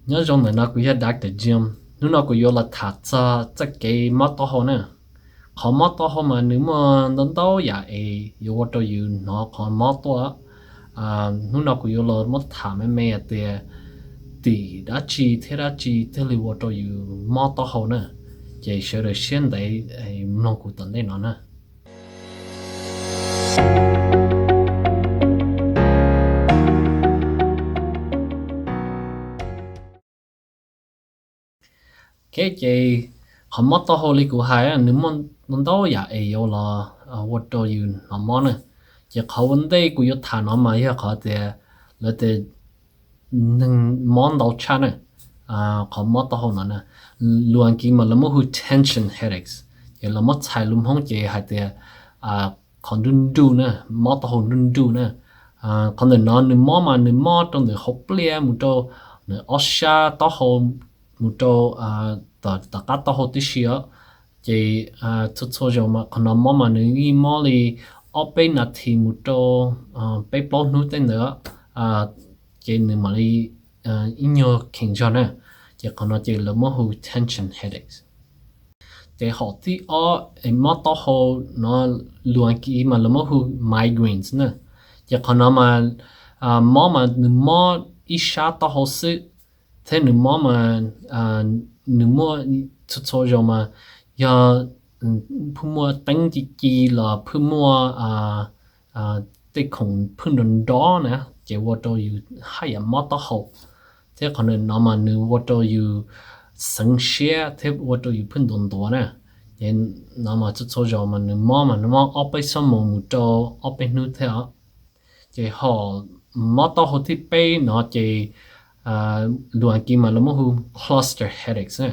Nyob zoo ntawm no kuv yog Doctor Jim. Hnub no kuv yuav los tham txog txoj kev mob taub hau na. Qhov mob taub hau mas nws muaj ntau ntau yam es yuav ua rau yus hnov qhov mob tuaj. Hnub no kuv yuav los muab tham me me hais tias tim dab tsi thiab dab tsi thiaj li ua rau yus mob taub hau na. Ces sawv daws siab ntev mloog kuv tom ntej no na. Ok, ces qhov mob taub hau li kuv hais, nws muaj ntau yam es yuav los ua rau yus hnov mob na. Ces qhov ua ntej kuv yuav tham no mas yog qhov tias lawv tias neeg mob ntau tshaj na, qhov mob taub hau no na. Lus Askiv mas lawv muab hu tension headaches, ces lawv muab txhais lus Hmoob ces hais tias qhov nruj nruj na, mob taub hau nruj nruj na. Qhov ntawm no nws mob mas nws mob rau ntawm hauv pliaj mus rau ntawm ob sab taub hau, mus rau tom qab taub hau tib si os. Ces txhua txhua zaus mas qhov no mob mas nws yeej mob li ob peb nas this mus rau peb plaub hnub tej ntawd, ces nws mam li ib nyuag kheev zog na. Ces qhov no ces lawv muab hu tension headaches. Ces hom thib ob mob taub hau no, lus Askiv mas lawv muab hu migraines na. Ces qhov no mas mob mas nws mob ib sab taub hau xwb, thiab nws mob mas nws muaj txhua txhua zaus mas yog phwj muaj teeb ci ci los phwj muaj tej khoom phwj nrov nrov na, ces ua rau yus haj yam mob taub hau. Thiab qhov ntawm no mas nws ua rau yus xeev siab thiab ua rau yus phwj ntuav ntuav na. Ces no mas txhua txhua zaus mas nws mob mas nws mob ob peb xuab moos mus rau ob peb hnub thiab os. Ces hom mob taub hau thib peb no ces lus Askiv mas lawv muab hu cluster headaches na.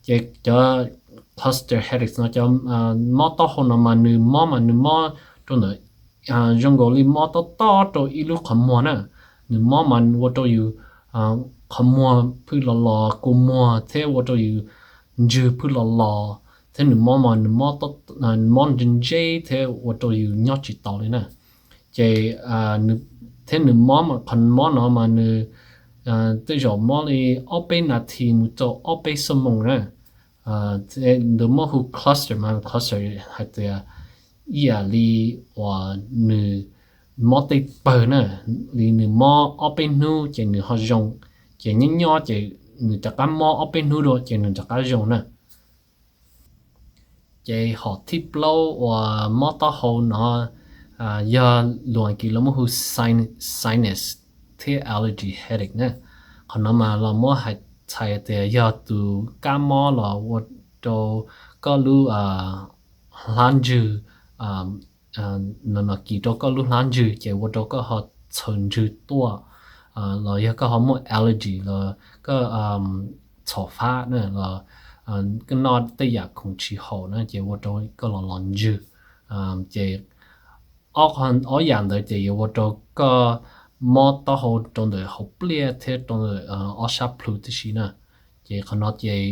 Ces cov cluster headaches no, cov mob taub hau no mas nws mob mas nws mob rau ntawm, zoo nkaus li mob tob tob rau ib lub qhov muag na. Nws mob mas ua rau yus qhov muag phwj los los, kua muag, thiab ua rau yus ntswg phwj los los, thiab nws mob mas nws mob ntseb ntseb thiab ua rau yus nyob tsis taus li na. Ces thiab nws mob, qhov mob no mas nws tej zaum mob li ob peb nas this mus rau ob peb xuab moos na. Ntawd muab hu cluster mas cluster hais tias ib yam li uas nws mob tej pawg na, li nws mob ob peb hnub ces nws ho zoo, ces nyob nyob ces nws rov qab mob ob peb hnub dua ces nws rov qab zoo na. Ces hom thib plaub uas mob taub hau no yog lus Askiv lawv muab hu sinus thiab allergy headache na. Qhov no mas los muab hais txhais tias yog tus kab mob los ua rau koj lub hlab ntswg, no no kis rau koj lub hlab ntswg ces ua rau koj ho txhaws ntswg tuaj, los yog koj ho muaj allergy los koj txhom fab na, los koj noj tej yam khoom tsis haum na ces ua rau koj los los ntswg. Ces ob yam ntawd ces yuav ua rau koj mob taub hau rau ntawm hauv pliaj thiab rau ntawm ob sab plhu tib si na. Ces qhov no ces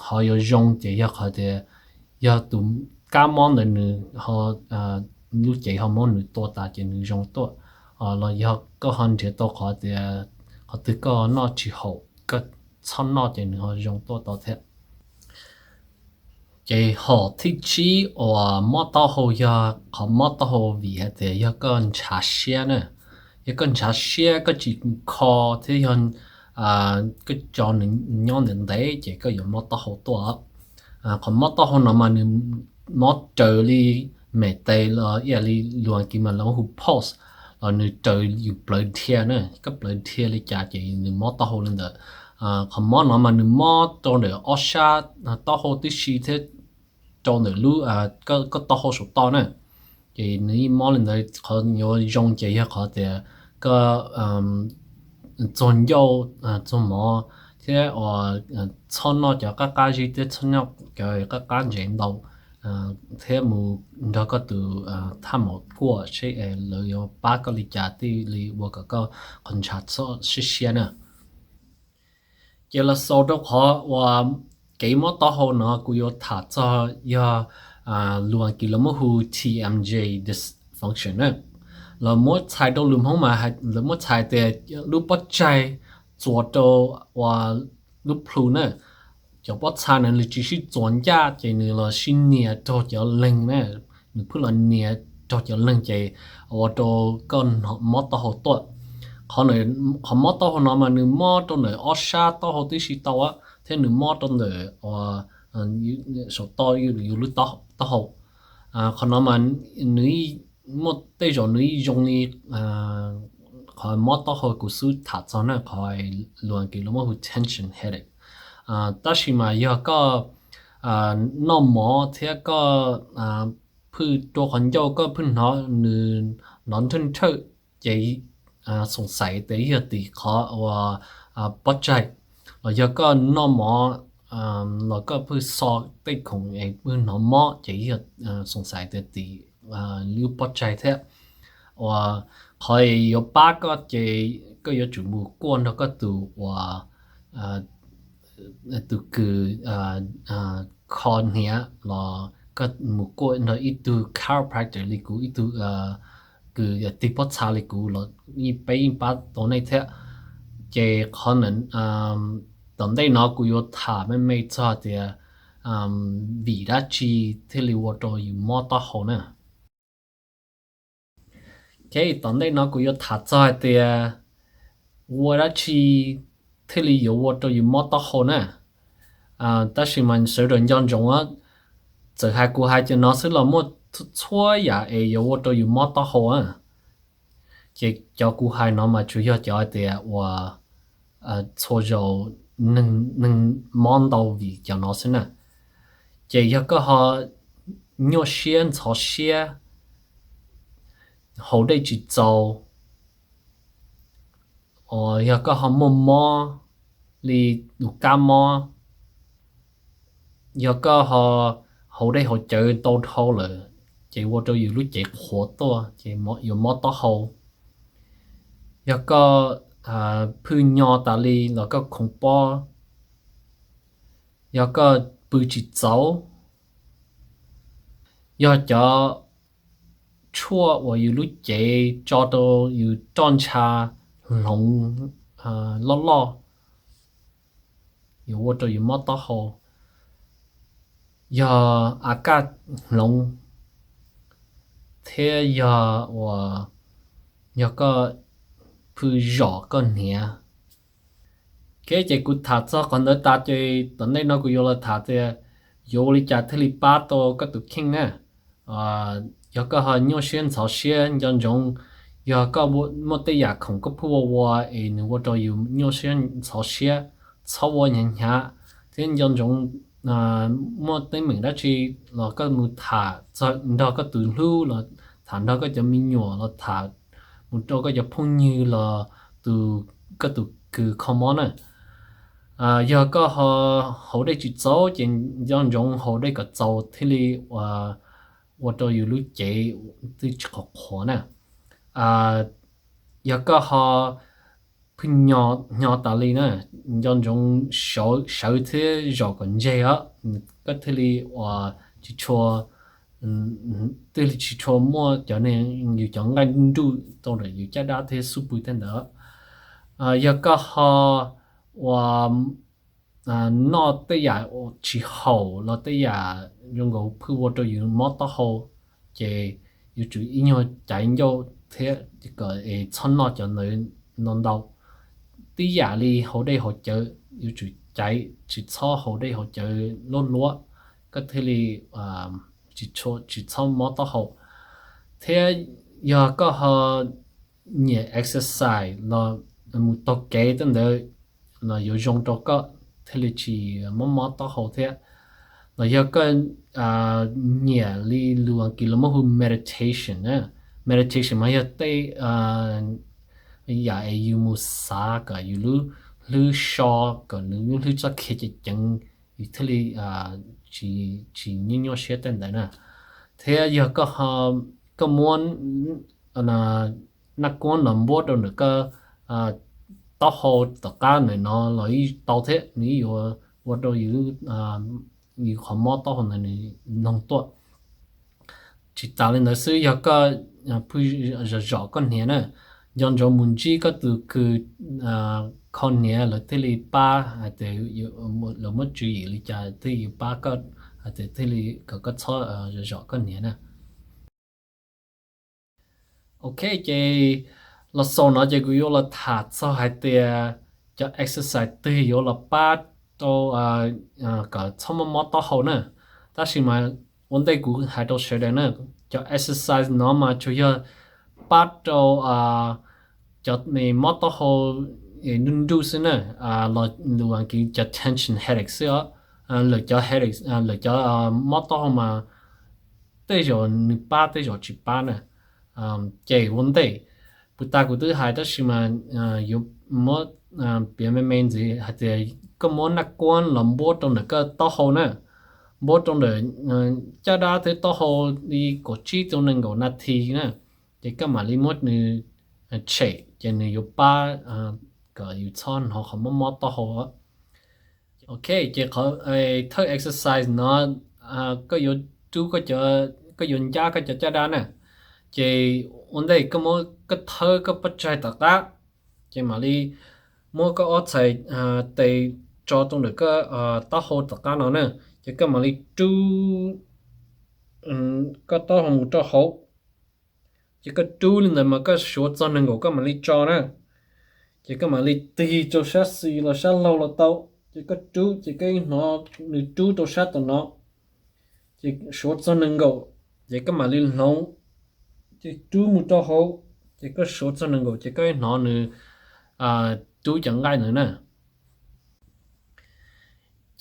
qhov yuav zoo ces yog qhov tias yog tus kab mob ntawd nws ho, lub cev ho muab nws tua tas ces nws zoo tuaj. Los yog koj ho nrhiav tau qhov tias qhov twg koj noj tsis haum, koj txhob noj ces nws ho zoo tuaj tau thiab. Ces hom thib tsib uas mob taub hau yog qhov mob taub hau vim hais tias yog koj ntshav siab na. Yog koj ntshav siab, koj tsis kho, thiab yog koj tso nws nyob ntev ntev ces koj yuav mob taub hau tuaj. Qhov mob taub hau no mas nws mob raws li mem tes los ib yam li lus Askiv mas lawv hu pulse, los nws raws yus plawv dhia na, koj plawv dhia li cas ces nws mob taub hau li ntawd. Qhov mob no mas nws mob rau ntawm ob sab taub hau tib si thiab rau ntawm lub, koj taub hau saum toj na. Ces nws yeej mob li ntawd, qhov yuav zoo ces yog qhov tias koj txuag ncauj txuag mov thiab uas txhob noj cov qab qab zib thiab txhob noj cov qab qab ntsev ntau, thiab mus nrog koj tus thaj maum kuaj seb lawv yuav pab koj li cas thiaj li ua kom koj qhov ntshav txhob siab siab na. Ces los xaus rau qhov uas kev mob taub hau no kuv yuav tham txog yog lus Askiv lawv muab hu T M J dysfunction na. Los muab txhais rau lus Hmoob mas lawv muab txhais tias lub pob tsaig txuas rau uas lub plhu na. Cov pob txha na nws tsis sib txuas ncaj ces nws los sib nias raug cov leeg na, nws pheej los nias raug cov leeg ces ua rau koj mob taub hau tuaj. Qhov mob taub hau no mas nws mob rau ntawm ob sab taub hau tib si tau thiab nws mob rau ntawm saum toj yus lub taub hau. Qhov no mas nws muaj tej zaum nws zoo li qhov mob taub hau kuv xub tham txog na, qhov lus Askiv lus muab hu tension headache. Tab sis mas yog koj noj mov thiab koj phwj rua qhov ncauj koj phwj hnov nws nrov nrhawj nrhawj ces xoom xaiv tias yog tim qhov uas pob tsaig, los yog koj noj mov los koj phwj xo tej khoom es phwj hnov mob ces yog xoom xaiv tias tim lub pob tsaig thiab. Uas qhov yuav pab koj ces koj yuav tsum mus kuaj nrog koj tus uas tus kws kho hniav los koj mus kuaj nrog ib tug chiropractor li kuv, ib tug kws tig pob txha li kuv los yeej peb yeej pab tau nej thiab. Ces qhov tom ntej no kuv yuav tham me me txog tias vim dab tsi thiaj li ua rau yus mob taub hau na. Ces tom ntej no kuv yuav tham txog hais tias ua dab tsi thiaj li yuav ua rau yus mob taub hau na. Tab sis mas sawv daws nco ntsoov, txawm hais kuv hais cov no xwb los muaj txhua yam es yuav ua rau yus mob taub hau. Ces cov kuv hais no mas tsuas yog cov hais tias uas txhua zaus neeg mob ntau vim cov no xwb na. Ces yog koj ho nyuaj siab ntxhov siab, haus dej tsis txaus, yog koj ho muaj mob li tus kab mob, yog koj ho haus dej haus cawv ntau dhau lawm ces ua rau yus lub cev qhuav tuaj ces yuav mob taub hau. Yog koj phwj nyo tas li los koj khoov pob, yog koj pw tsis txaus, yog cov tshuaj uas yus lub cev tso rau yus roj ntsha hloov loj loj yuav ua rau yus mob taub hau, yog a kaj hloov, thiab yog uas yog koj phwj zom koj hniav. Ces kuv tham txog qhov ntawd tas ces tom ntej no kuv yuav los tham tias yuav ua li cas thiaj li pab tau koj tus kheej na. Yog koj ho nyuaj siab ntxhov siab nco ntsoov, yog koj muaj tej yam khoom koj phwj ua ua es nws ua rau yus nyuaj siab ntxhov siab, txhob ua hnyav hnyav, thiab nco ntsoov muaj teeb meem dab tsi los koj mus tham nrog koj tus hlub los tham nrog koj cov me nyuam los tham mus rau koj cov phooj ywg los tus, koj tus kws kho mob na. Yog koj ho haus dej tsis txaus ces nco ntsoov haus dej kom txaus thiaj li ua rau yus lub cev twb tsis qhuav qhuav na. Yog koj ho phwj nyo tas li na, nco ntsoov sawv thiab zom kom ntseg os, koj thiaj li uas tsis tshua, thiaj li tsis tshua muaj cov, yus cov nqaij nruj tau ntawm yus caj dab thiab xub pwg tej ntawd. Yog koj ho uas noj tej yam tsis haum los tej yam zoo nkaus phwj ua rau yus mob taub hau, ces yuav tsum ib nyuag caiv ncauj thiab kom es txhob noj cov ntawd ntau ntau. Tib yam li haus dej haus cawv, yuav tsum caiv tsis txhob haus dej haus cawv luab luab, koj thiaj li tsis txhob mob taub hau. Thiab yog koj ho nyiam exercise los mus taug kev tej ntawd los yuav zoo rau koj thiaj li tsis mob mob taub hau thiab. Los yog koj nyiam li lus Askiv los muab hu meditation na, meditation mas yog tej yam es yus mus xav kom yus lub hlwb so, kom nws lub hlwb txoj kev ceev ceev, yus thiaj li tsis nyuaj nyuaj siab tej ntawd na. Thiab yog koj muab naj kuab los npuab rau ntawm koj taub hau tom qab ntawm no los yeej tau thiab, nws yeej yuav ua rau yus qhov mob taub hau ntawd nws noog tuaj. Tsis tas li ntawd xwb, yog koj phwj zom zom koj hniav na, nco ntsoov mus ntsib koj tus kws kho hniav lawv thiaj li pab hais tias, lawv muab tswv yim li cas thiaj yuav pab koj hais tias thiaj li kom koj txhob zom zom koj hniav na. Ok, ces los xaus no ces kuv yuav los tham txog hais tias cov exercise twg yuav los pab rau kom txhob mob mob taub hau na. Tab sis mas ua ntej kuv hais rau sawv daws na, cov exercise no mas tsuas yog pab rau cov me mob taub hau nruj nruj xwb na, los lus Askiv cov tension headache xwb os. Lawv cov headache, lawv cov mob taub hau mas tej zaum nws pab tej zaum tsis pab na. Ces ua ntej, puag ta kuv twb hais tab sis mas yuav muab piav me me ntxiv hais tias koj muab naj kuab los npuab rau ntawm koj taub hau na, npuab rau ntawm caj dab thiab taub hau li kaum tsib rau nees nkaum nas this na, ces koj mam li muab nws tshem ces nws yuav pab kom yus txhob hnov qhov mob mob taub hau. Ok, ces qhov thawj exercise no koj yuav rub, koj yuav ncab koj cov caj dab na. Ces ua ntej koj muab, koj thawb koj pob tsaig tom qab, ces mam li muab koj ob txhais tes tso rau ntawm koj taub hau tom qab no na, ces koj mam li rub koj taub hau mus rau hauv. Ces koj rub li ntawd mas koj suav txog nees nkaum koj mam li tso na. Ces koj mam li tig rau sab xis los sab laug los tau. Ces koj rub ces koj hnov nws rub rau sab tom no. Ces suav txog nees nkaum, ces koj mam li hloov, ces rub mus rau hauv, ces koj suav txog nees nkaum ces koj hnov nws rub cov nqaij ntawd na.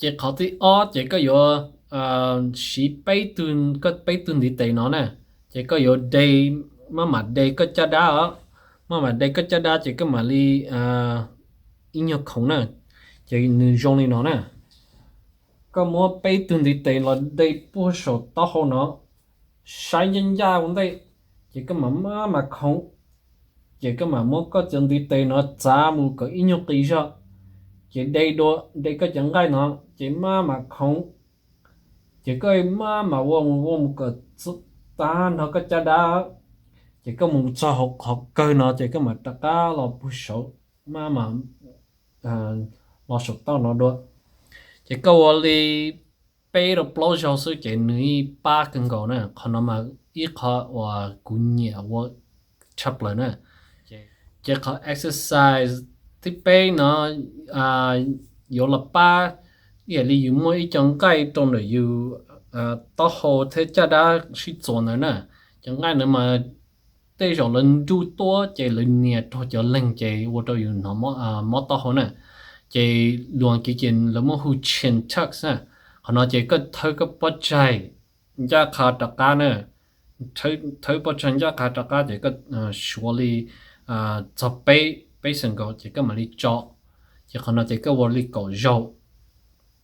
Ces qhov thib ob ces koj yuav siv peb tug, koj peb tug ntiv tes no na, ces koj yuav de, maj mam de koj caj dab os, maj mam de koj caj dab ces koj mam li ib nyuag khoov na, ces nws zoo li no na. Koj muab peb tug ntiv tes los de puag saum taub hau no, saib ncaj ncaj ua ntej, ces koj mam maj mam khoov, ces koj mam muab koj cov ntiv tes no txav mus kom ib nyuag qis zog, ces de dua, de koj cov nqaij no, ces maj mam khoov, ces koj maj mam ua mus ua mus kom tag nrho koj caj dab, ces koj mus txog hauv qhov kawg no ces koj mam rov qab los puag saud, maj mam los saum toj no dua. Ces koj ua li peb rau plaub zaug xwb ces nws yeej pab kawg nkaus na. Qhov no mas ib qho uas kuv nyiam ua tshaj plaws na. Ces qhov exercise thib peb no yuav los pab ib yam li yus muaj ib co nqaij rau ntawm yus taub hau thiab caj dab sib txuas ntawd na. Cov nqaij ntawd mas tej zaum lawv nruj tuab ces lawv nias raug cov leeg ces ua rau yus hnov mob taub hau na. Ces lus Askiv ces lawv muab hu chin tucks na. Qhov no ces koj thawb koj pob tsaig ncaj qha rov qab na, thawb pob tsaig ncaj qha rov qab ces koj suav li txog peb, peb xees nkaus ces koj mam li tso. Ces qhov no ces koj ua li kaum zaug,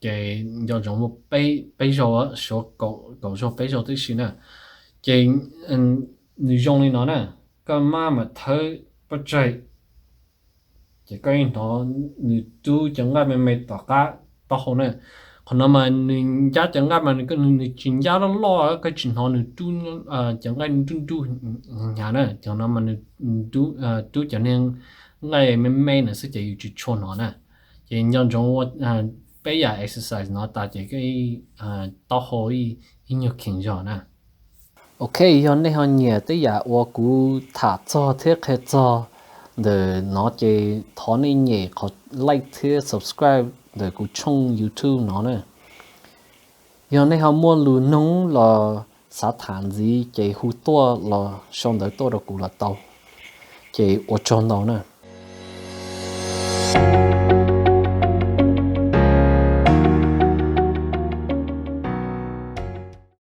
ces nco ntsoov ua peb zaug, suav kaum zaug peb zaug tib si na. Ces nws zoo li no na, koj maj mam thawb pob tsaig, ces koj yeej hnov nws rub cov nqaij me me tom qab taub hau na. Qhov no mas nws ncab cov nqaij mas nws tsis ncab loj loj, koj tsis hnov nws rub cov nqaij nruj nruj hnyav na. Cov no mas nws rub cov niag nqaij me me na xwb ces yus tsis tshua hnov na. Ces nco ntsoov ua peb yam exercise no tas ces koj taub hau ib nyuag kheev zog na. Ok, yog nej ho nyiam tej yam uas kuv tham txog thiab qhia txog ntawm no ces thov nej nyem qhov like thiab subscribe ntawm kuv tshooj YouTube no na. Yog nej ho muaj lus noog los xav tham ntxiv ces hu tuaj los sau ntawv tuaj rau kuv los tau. Ces ua tsaug ntau na.